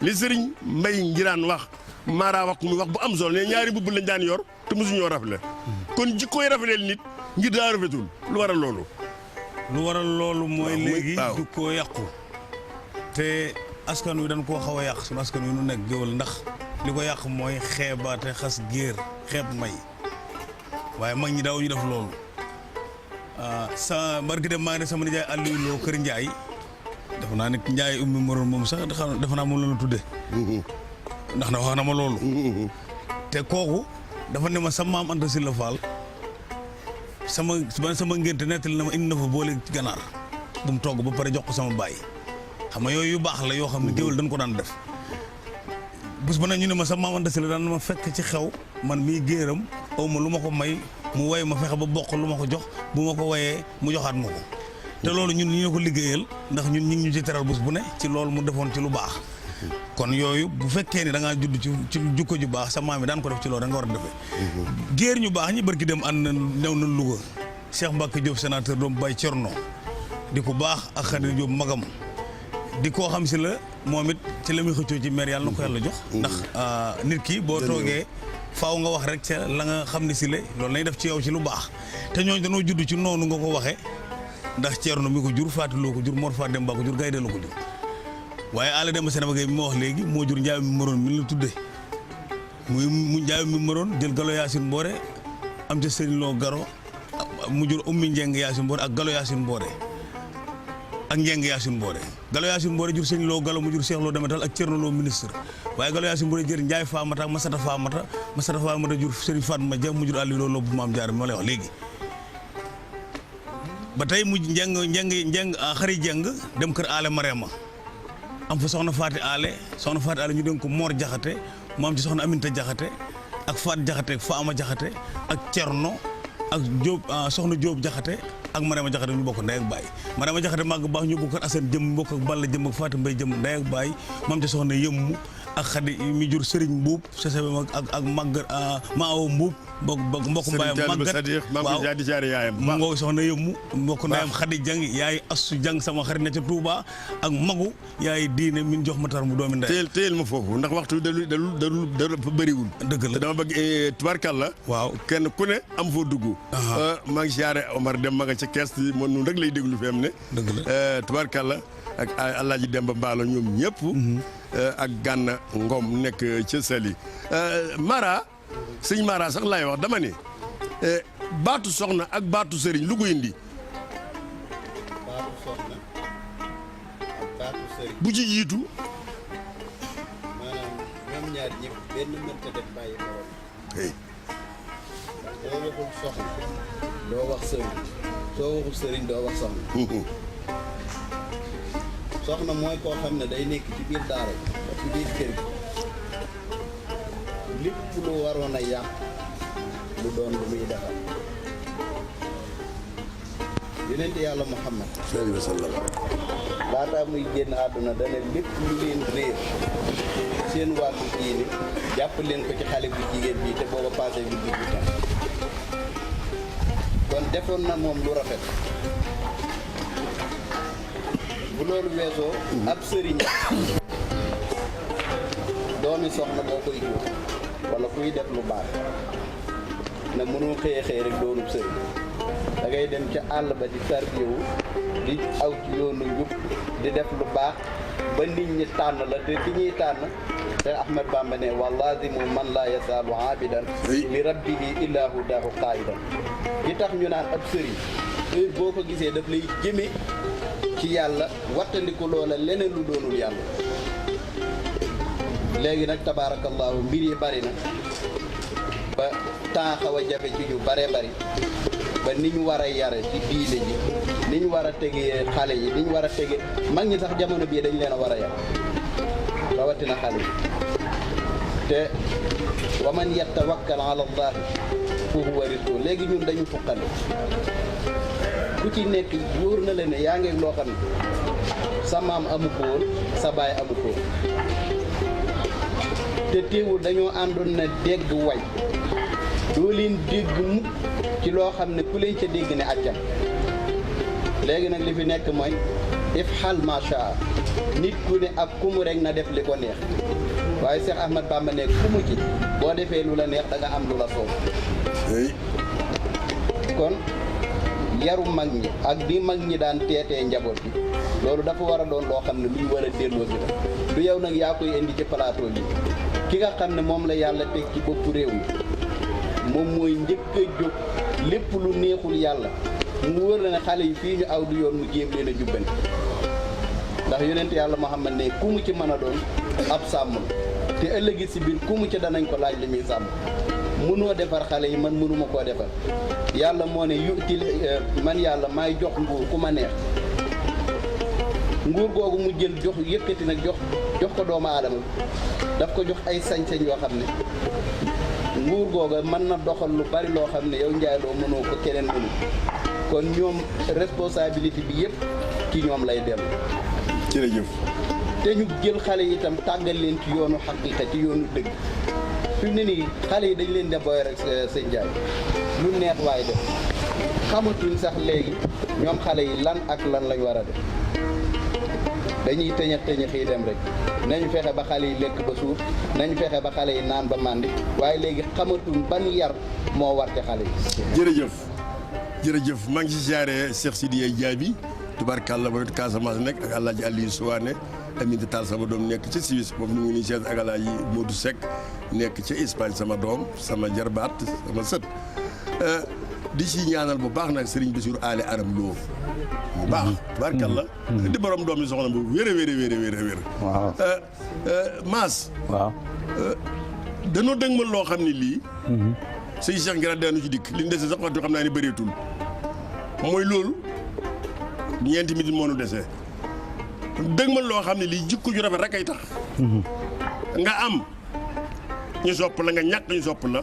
li sëriñ Mbay Ngiraan wax Mara wax muy wax bu am solo ne ñaari mbubb lañ daan yor te mosuñoo rafle kon jikkooy rafleel nit ngir daa rafetul lu waral loolu mooy léegi du ko yàqu te askan wi dañ koo xaw a yàq suñu askan wi nu nekk géwal ndax li ko yàq mooy xeebaate xas géer xeeb may waaye mag ñi daaw ñu def loolu sa barki dem maa ngi sama nijaay Aliou Lo kër Ndiaye dafa naa ne Ndiaye ummi moroon moom sax dafa naa moom la tudde ndax na wax na ma loolu te kooku dafa ne ma sa maam Anta Sylla Fall sama ngénte nettali na ma indi na fa boole ci ganaar bu mu togg ba pare jox ko sama baay xam nga yooyu yu baax la yoo xam ne géwél dañ ko daan def bés ba nag ñu ne ma sa maam Anta Sylla daan ma fekk ci xew man mii géeram aw ma lu ma ko may mu woy ma fexe ba bokk lu ma ko jox bu ma ko woyee mu joxaat ma ko te loolu ñun ñu ko liggéeyal ndax ñun ñu ngi ñu ci teral bés bu ne ci loolu mu defoon ci lu baax kon yooyu bu fekkee ni da ngaa judd ci jukko ju baax sa maam yi daan ko def ci loolu da nga war a defee géer ñu baax ñi barki dem ànd na new na Louga Cheikh Mbacké Diop sénateur doom Baye Thierno di ko baax ak Khady Diop magam di koo xam si la moom it ci la muy xëccoo ci maire yàlla na ko yàlla jox ndax nit ki boo toogee faaw nga wax rek ca la nga xam ne si la loolu lañ def ci yow ci lu baax te ñooñu dañoo judd ci noonu nga ko waxee ndax Thierno mi ko jur Fatou ko jur Mor Fat Demba ko jur Gaynde la ko jur waaye Alla Demba Sénéba Gueye mi ma wax léegi moo jur Ndiaye mi maroon mi la tuddee mu Ndiaye mi maroon jël Galo Yacine Mboré am ca Serigne Lo Garo mu jur Ummi Njeng Yacine Mboré ak Galo Yacine Mboré ak Njeng Yacine Mboré Galo Yacine Mboré jur Serigne Lo Galo mu jur Cheikh Lo Demetal ak Thierno Lo ministre waaye Galo Yacine Mboré jër Ndiaye Famata ak Masata Famata jur Serigne Fatma Dia mu jur Aliou Lo bu Maam Jaara moo lay wax léegi ba tey mu njeng xari jeng dem kër aale Marema am fa soxna Faati aale ñu dénk ko Mor Jaxate mu am ci soxna Aminta Jaxate ak Faat Jaxate ak Faama Jaxate ak Cerno ak Jóob soxna Jóob Jaxate ak Marema Jaxate ñu bokk ndey ak baay Marema Jaxate màgg baax ñu bokk kër Asan jëm bokk ak Balla jëm ak Faati Mbay jëm ndey ak baay mu am ci soxna Yëmmu ak Xadi mi jur Serigne Mbuub sese ak Mag Maawo Mbuub mbokk mbaayam Magat waaw mu ngoo soxna yëmmu mbokk ndayam Xadi Jang yaay Assu Jang sama xarit na ca Touba ak magu yaay diine min jox matar mu doomi ndey téyel ma foofu ndax waxtu dalul fa bëriwul dëgg la dama bëgg tubarkalla waaw kenn ku ne am foo dugg maa ngi siyaare Omar Dem ma nga ca kees moom nun rek lay déglu fi am ne dëgg la tubarkalla ak Alaaji Demba Mbaalo ñoom ñëpp ak Gànna Ngom nekk ca Sali Mara sëñ Mara sax laay wax dama ne baatu soxna ak baatu sëriñ lu ko indi baatu soxna ak baatu sëriñ bu ci jiitu maanaam ñoom ñaar ñëpp benn mënta def bàyyi morom ndax boo waxul soxna doo wax sëriñ soo waxul sëriñ doo wax soxna soxna mooy koo xam ne day nekk ci biir daara ak ci biir kër gi lépp lu waroon a yàq lu doon lu muy defar yonent yàlla Muhammad sallallahu alayhi wa sallam laataa muy génn àdduna dana lépp lu leen réer seen wàllu diine jàpp leen ko ci xale bu jigéen bi te booba passé bi diggu tam kon defoon na moom lu rafet bu loolu weesoo ab sëriñ doomi soxna boo koy jur wala kuy def lu baax na mënoo xëye xëy rek doonub sëriñ da ngay dem ca àll ba di tarbiyewu di aw ci yoonu njub di def lu baax ba nit ñi tànn la te ki ñuy tànn te Ahmad Bamba ne wa lazimu man la yasaalu aabidan li rabbihi illa hudahu qaidan li tax ñu naan ab sëriñ heure boo ko gisee daf lay jëme ci yàlla wattandiku loola leneen lu doonul yàlla léegi nag tabaarakallaahu mbir yi bari na ba temps xaw a jafe ci ñu bare bari ba ni ñu war a yare ci diine ji ni ñu war a tegee xale yi ni ñu war a tege mag ñi sax jamono bii dañ leen a war a yar rawatina xale yi te wa man yatawakkal ala allah fa huwa rizqu léegi ñun dañu fuqale ku ci nekk wóor na la ne yaa ngi loo xam ne sa maam amu ko woon sa baay amu ko woon te teewul dañoo àndoon na dégg way doo leen dégg mukk ci loo xam ne ku leen ca dégg ne accam léegi nag li fi nekk mooy ifxal macha nit ku ne ak kumu rek na def li ko neex waaye Cheikh Ahmad Bamba ne kumu ci boo defee lu la neex da nga am lu la soob kon yaru mag ñi ak di mag ñi daan teetee njaboot bi loolu dafa war a doon loo xam ne luñ war a delloo si la du yow nag yaa koy indi ci plateau bi ki nga xam ne moom la yàlla teg ci boppu réew mi moom mooy njëkk a jóg lépp lu neexul yàlla mu wóor la ne xale yi fii ñu aw du yoon mu jéem leen a jubban ndax yonent yàlla Muhammad ne ku mu ci mën a doon ab sàmm te ëllëgi si biir ku mu ci danañ ko laaj li muy sàmm mënoo defar xale yi man mënuma koo defar yàlla moo ne yutil man yàlla maay jox nguur ku ma neex nguur googu mu jël jox yëkkati nag jox ko doomu aadama daf ko jox ay sañ-sañ yoo xam ne nguur googa mën na doxal lu bari loo xam ne yow Njaay loo mënoo ko keneen mënu kon ñoom responsabilité bi yëpp ci ñoom lay dellu jërëjëf te ñu jël xale yi itam tàggal leen ci yoonu xaqiiqa ci yoonu dëgg fi mu ne nii xale yi dañ leen de boy rek sëñ Njaay lu neex waaye def xamatuñ sax léegi ñoom xale yi lan ak lan lañ war a def dañuy tëñëx yi dem rek nañu fexe ba xale yi lekk ba suur nañu fexe ba xale yi naan ba màndi waaye léegi xamatuñ ban yar moo war ci xale yi jërëjëf maa ngi si siyaare Cheikh Sidiye Diaby tubarkàlla ba Casamance nekk ak Alaaji Aliou Souane Aminata Tall sama doom nekk ca Suisse moom nu ngi nii seet ak Alaaji Modou Seck nekk ca Espagne sama doom sama jarbaat sama sët di si ñaanal bu baax nag Serigne Bassirou Allé Aram Lo bu baax tubarkàlla di borom doom yi soxna bu wér a wér waaw Maas waaw danoo dëgmal loo xam ne lii sëñ Cheikh Ngiraan daanu ci dikk li ñu dese sax waxtu xam naa ne bëreetul mooy loolu ñeenti minutes moo nu desee dëgmal loo xam ne lii jikko ju rafet rek ay tax nga am ñu sopp la nga ñàkk ñu sopp la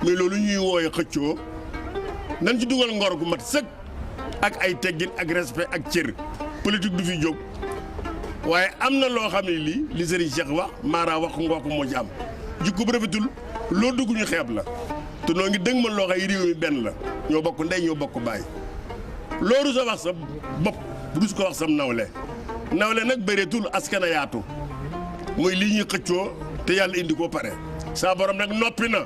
mais loolu ñuy wooye xëccoo nan ci dugal ngor gu mat sëkk ak ay teggin ak respect ak cër politique du fi jóg waaye am na loo xam ne lii li Serigne Cheikh wax Mara wax ngoo ko moo ci am jikko bu rafetul loo dugg ñu xeeb la te noo ngi dëgg man loo xam réew mi benn la ñoo bokk ndey ñoo bokk baay loolu sa wax sa bopp rus ko wax sam nawle nag bëreetul askan a yaatu muy lii ñuy xëccoo te yàlla indi ko pare saa borom nag noppi na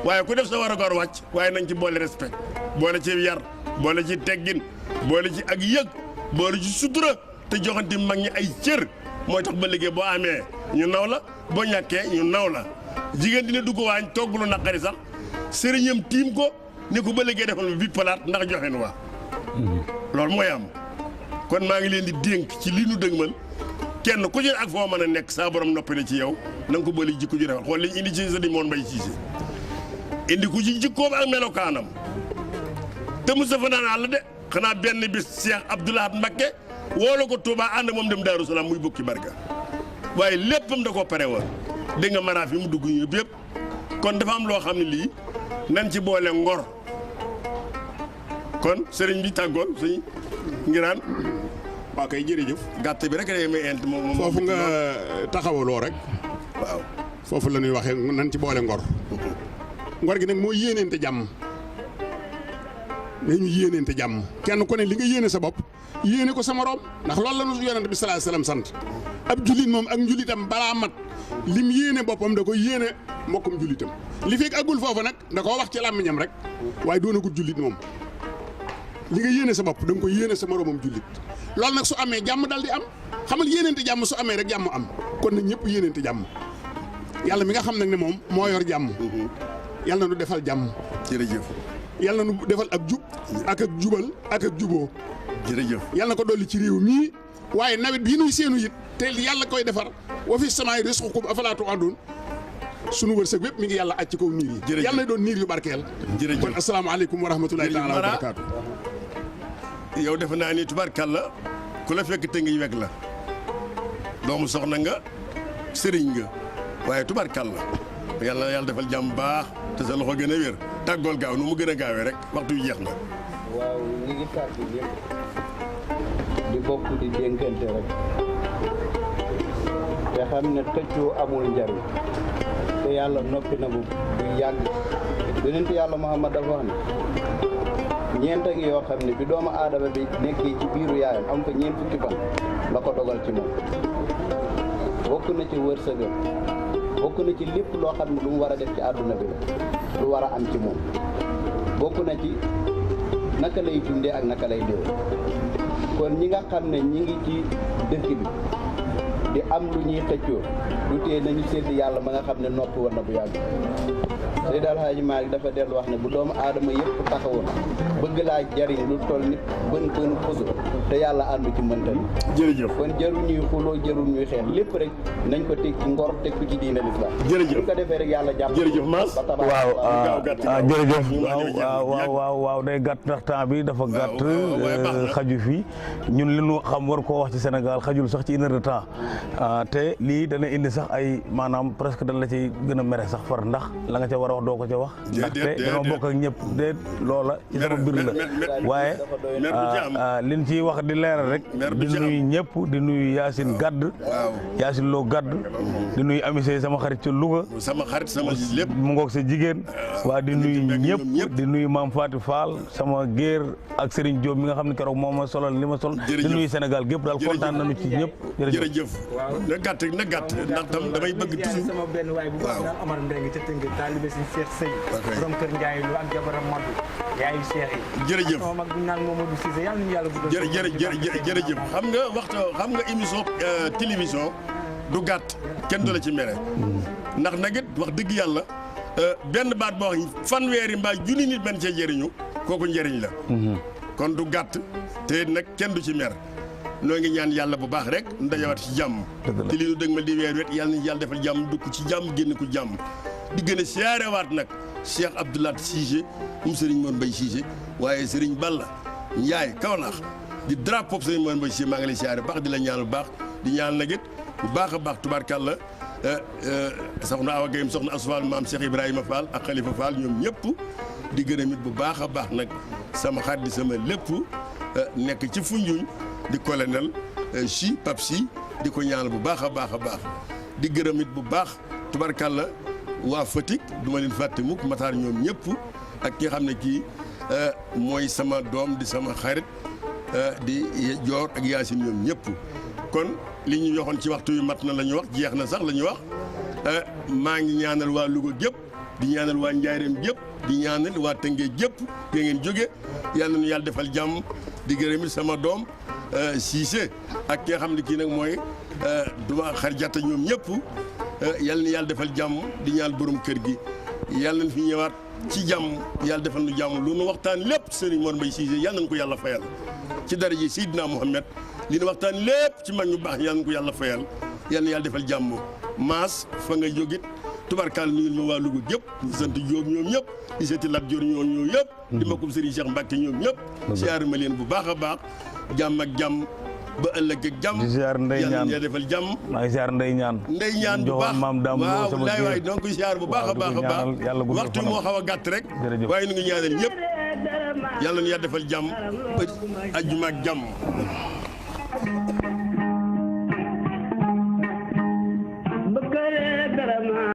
waaye ku def sa war a gor wàcc waaye nañ ci boole respect boole ci yar boole ci teggin boole ci ak yëg boole ci sutura te joxanti mag ñi ay cër mooy tax ba liggéey boo amee ñu naw la boo ñàkkee ñu naw la jigéen dina dugg waañ togg lu naqari sax sëriñam tiim ko ni ko ba liggéey defal bi palaat ndax joxe nu waa loolu mooy am kon maa ngi leen di dénk ci li nu dëgmal kenn ku ci ak foo mën a nekk saa borom noppi na ci yow na nga ko bëri jikko ju rafet xool liñ indi ci sa di moon mbay siise indi ku ci jikkoom ak melokaanam te Moustapha naan àll de xanaa benn bis Cheikh Abdoulahat Mbacké woolu ko Touba ànd moom dem Daaru Salaam muy bokki barka waaye léppam da koo pare woon dégg nga maraaf yi mu dugg yëpp yëpp kon dafa am loo xam ne lii nañ ci boole ngor kon sëriñ bi tàggoon sëñ ngiraan waaw kay jërëjëf. gàtt bi rek day may int moom foofu nga taxawaloo rek. waaw foofu la ñuy waxee nan ci boole ngor. ngor gi nag mooy yéeneente jàmm. nañu yéeneente jàmm kenn ku ne li nga yéene sa bopp yéene ko sa morom ndax loolu la ñu yonent bi sallallahu alayhi wasallam sant ab jullit moom ak njulitam balaa mat lim yéene boppam da ko yéene mbokkum jullitam li fekk agul foofu nag da koo wax ci làmmiñam rek waaye doonagul jullit moom li nga yéene sa bopp da nga ko yéene sa moromam jullit loolu nag su amee jàmm dal di am xamal yéeneente jàmm su amee rek jàmm am kon nag ñëpp yéeneente jàmm yàlla mi nga xam nag ne moom moo yor jàmm yàlla na nu defal jàmm. jërëjëf. yàlla na nu defal ak jub ak jubal ak juboo. jërëjëf. yàlla na ko dolli ci réew mii waaye nawet bii nuy seenu it te yàlla koy defar wa fi samaay rizqukum afalaa tu'aduun sunu wërsëg bépp mi ngi yàlla aj ci kaw niir yi. jërëjëf yàlla na doon niir yu barkeel. jërëjëf kon asalaamaaleykum wa rahmatulahi taala wa barakaatu. yow defe naa ni tubarkalla ku la fekk te ngi weg la doomu soxna nga sëriñ nga waaye tubarkalla yàlla defal jàmm baax te sa loxo gën a wér tàggool gaaw nu mu gën a gaawee rek waxtu wi jeex na. waaw ñu ngi tàggu ñëpp di bokk di dénkante rek te xam ne tëccoo amul njariñ te yàlla noppi na bu yàgg yonent yàlla Muhammad dafa wax ne ñeent a ngi yoo xam ne bi doomu aadama bi nekkee ci biiru yaayam am fa ñeent fukki fan la ko dogal ci moom bokk na ci wërsëgam bokk na ci lépp loo xam ne lu mu war a def ci àdduna bi la lu war a am ci moom bokk na ci naka lay dundee ak naka lay dee kon ñi nga xam ne ñi ngi ci dëkk bi di am lu ñuy xëccoo lu tee nañu sédd yàlla ma nga xam ne noppi war na bu yàgg Seydi El Hadji Malick dafa dellu wax ne bu doomu aadama yëpp taxawoon bëgg laa jariñ lu toll nit bën puso te yàlla àndu ci mënta ni jërëjëf kon jarul ñuy xuloo jarul ñuy xeex lépp rek nañ ko teg ci ngor teg ko ci diine l'islam jërëjëf bu ko defee rek yàlla jàpp jërëjëf Mass waaw jërëjëf waaw day gàtt ndax temps bi dafa gàtt xaju fi ñun li ñu xam war koo wax ci Sénégal xajul sax ci une heure de temps te lii dana indi sax ay maanaam presque dañ la ci gën a mere sax far ndax la nga ca war a wax doo ko ca wax ndaxte dama bokk ak ñëpp déet loola ci sama mbir la waaye liñ ciy wax di leeral rek di nuyu ñëpp di nuyu Yacine Gadd Yacine Lo Gadd di nuyu Amisey sama xarit ca Louga sama xarit sama lépp mu ngoog sa jigéen waa di nuyu ñëpp di nuyu Mame Fatou Fall sama géer ak Serigne Diop mi nga xam ne keroog moo ma solal li ma sol di nuyu Sénégal gépp daal kontaan nañu ci ñëpp jërëjëf na gàtt ndax tam damay bëgg toujours sama benn waay bu baax Amar Mbengue ca Tëngéej taalibe si Cheikh Sey borom kër Ndiaye lu ak jabaram Madou yaayu Cheikh yi jërëjëf sama mag bu ñu naan Mamadou Cissé yàlla nañu yàlla guddal jërëjëf xam nga émission télévision du gàtt kenn du la ci mere ndax nag it wax dëgg yàlla benn baat boo xam fanweeri mbaa junni nit benn cee jëriñu kooku njëriñ la kon du gàtt te nag kenn du ci mer noo ngi ñaan yàlla bu baax rek ndajawaat ci jàmm te li nu dëgg ma di weer wet yàlla nañu yàlla defal jàmm dugg ci jàmm génn ko jàmm di gën a siyaarewaat nag Cheikh Abdoulaye Cissé moom Serigne Mor Mbaye Cissé waaye Serigne Balla Ndiaye Kaolack di drapeau Serigne Mor Mbaye Cissé maa ngi lay siyaare baax di la ñaan bu baax di ñaan nag it bu baax a baax tubaarkàlla soxna Awa Gueye soxna Asfal maam Cheikh Ibrahima Fall ak Khalifa Fall ñoom ñëpp di gërëm it bu baax a baax nag sama xarit di sama lépp nekk ci Foundiougne di colonel Pape Sy di ko ñaanal bu baax a baax a baax di gërëm it bu baax tubarkàlla waa Fatick du ma leen fàtte mukk Matar ñoom ñëpp ak ki nga xam ne kii mooy sama doom di sama xarit di Joor ak Yaasin ñoom ñëpp kon li ñu waxoon ci waxtu yu mat na la ñu wax jeex na sax la ñu wax maa ngi ñaanal waa Louga gépp di ñaanal waa Njaareem gépp di ñaanal waa Tëngéej gépp ga ngeen jóge yàlla na yàlla defal jàmm di gërëm it sama doom Cissé ak ki nga xam ne kii nag mooy duma xar jatta ñoom ñëpp yàlla na yàlla defal jàmm di ñaan borom kër gi yàlla na fi ñëwaat ci jàmm yàlla defal nu jàmm lu nu waxtaan lépp Serigne Mor Mbaye Cissé yàlla nañu ko yàlla fayal ci daraja Seydina Mouhamed li nu waxtaan lépp ci mag ñu baax yàlla nañu ko yàlla fayal yàlla na yàlla defal jàmm maas fa nga jógit tubarkaal nuyul ma waa Louga gépp di sant Jóob ñoom ñëpp di seeti Lat Joor ñoom yëpp di mbokkum Serigne Cheikh Mbacke ñoom ñëpp siyaar ma leen bu baax a baax jàmm ak jàmm ba ëllëg ak jàmm yàlla na defal jàmm maa ngi ziar Ndey Ñaan Ndey Ñaan bu baax waaw laay waay donc ziar bu baax a baax a baax waxtu moo xaw a gàtt rek waaye nu ngi ñaanal ñëpp yàlla na yàlla defal jàmm ba ajjuma ak jàmm